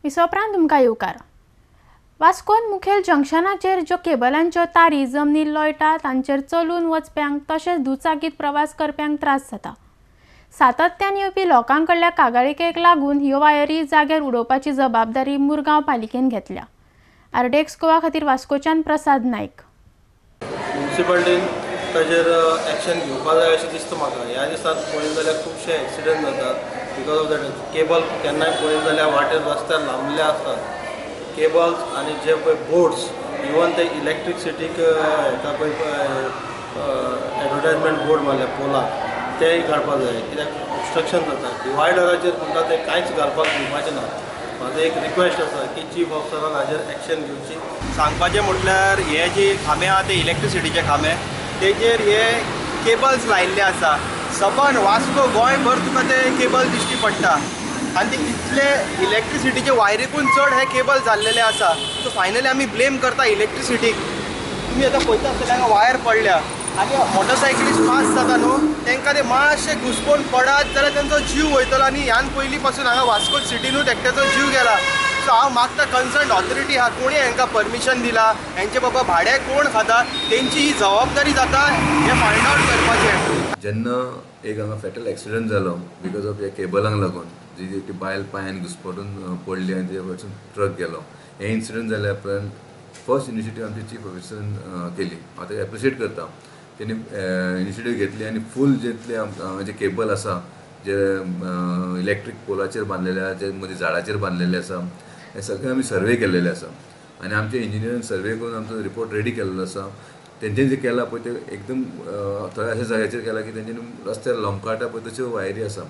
विसोपरांत तुमकां येवकार. वास्कोन मुखेल जंक्शनाचेर ज्यो केबलांच्यो तारी जमनीर लोळटा तांचेर चलून वचप्यांक तशेंच दुचाकीत प्रवास करप्यांक त्रास जाता. सातत्यान येवपी लोकां कडल्या कागाळीकेक लागून ह्यो वायरी जाग्यार उडोवपाची जबाबदारी मुरगांव पालिकेन घेतल्या. आरडीएक्स गोवा खातीर वास्कोच्यान प्रसाद नायक. म्युनिसिपालिटीन ताजेर एक्शन घेवपा जाय अशें दिसता म्हाका. ह्या दिसांत पळयत जाल्यार खुबशे एक्सिडंट जातात because of that cable. केन्नाय पळयत जाल्यार वाटेर रस्त्यार लांबले आसतात केबल्स आनी जे पळय बोर्ड्स, इवन ते इलेक्ट्रिसिटीक हेका पळय एडवर्टायजमेंट बोर्ड मारल्या पोलाक, तेय काडपाक जाय कित्याक ऑबस्ट्रक्शन जाता. डिवायडराचेर म्हणटा ते कांयच घालपाक दिवपाचें ना. म्हाजो एक रिक्वेस्ट आसा की चीफ ऑफिसरान हाजेर एक्शन घेवची. सांगपाचें म्हटल्यार हे जे खांबे आहा ते इलेक्ट्रिसिटीचे खांबे, तेजेर हे केबल्स लायिल्ले आसा. सबंद वास्को गोंयभर तुका ते केबल दिश्टी पडटा आनी ते इतले इलेक्ट्रिसिटीचे वायरीकून चड हे केबल जाल्लेले आसा. सो फायनली आमी ब्लेम करता इलेक्ट्रिसिटीक. तुमी आतां पळयता आसतले हांगा वायर पडल्या आनी मोटरसायकलीस्ट पास जाता न्हू, तांकां ते मातशे घुसपून पडत जाल्यार तेंचो जीव वयतलो. आनी ह्यान पयलीं पासून हांगा वास्को सिटीनूच एकट्याचो जीव गेला. सो हांव मागता कन्सर्न ऑथॉरिटी आहा कोणी हांकां परमिशन दिला, हेंचे बाबा भाडें कोण खाता, तेंची ही जबाबदारी जाता हें फायंड आवट करपाचें. जेन्ना एक हांगा फेटल एक्सिडंट जालो because of ह्या केबलांक लागून, जी ती बायल पांयान घुसपटून पडली आनी तेजे वयरसून ट्रक गेलो, हे इन्सिडंट जाल्या उपरांत फर्स्ट इनिशिएटीव आमचे चीफ ऑफिसरान केली. हांव ताका एप्रिशिएट करता. तेणी इनिशिएटीव घेतली आनी फूल जितले हांगा जे केबल आसा, जे इलेक्ट्रीक पोलाचेर बांदलेले आसा, जे मदीं झाडाचेर बांदलेले आसा, हे सगळे आमी सर्वे केल्लेले आसा आनी आमचे इंजिनियरान सर्वे करून आमचो रिपोर्ट रेडी केल्लो आसा. तेंच्यांनी जें केलां पळय तें एकदम थोड्या अशा जाग्याचेर केलां की तेंच्यांनी रस्त्यार लोंबकाळटा पळय तश्यो वायरी आसा.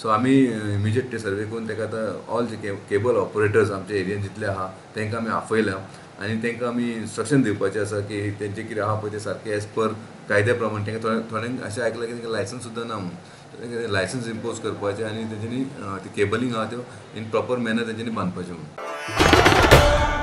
सो आमी इमिजिएट ते सर्वे करून ताका आतां ऑल जे केबल ऑपरेटर्स आमच्या एरियन जितले आहा तांकां आमी आपयल्या आनी तांकां आमी इन्स्ट्रक्शन दिवपाचें आसा की तेंचें कितें आहा पळय तें सारकें एज पर कायद्या प्रमाण. तांकां थोड्यांक अशें आयकलां की तांकां लायसन्स सुद्दां ना म्हणून, लायसन्स इम्पोज करपाचें आनी तेंच्यांनी ती केबलींग आहा त्यो इन प्रॉपर मॅनर तेंच्यांनी बांदपाचें म्हणून.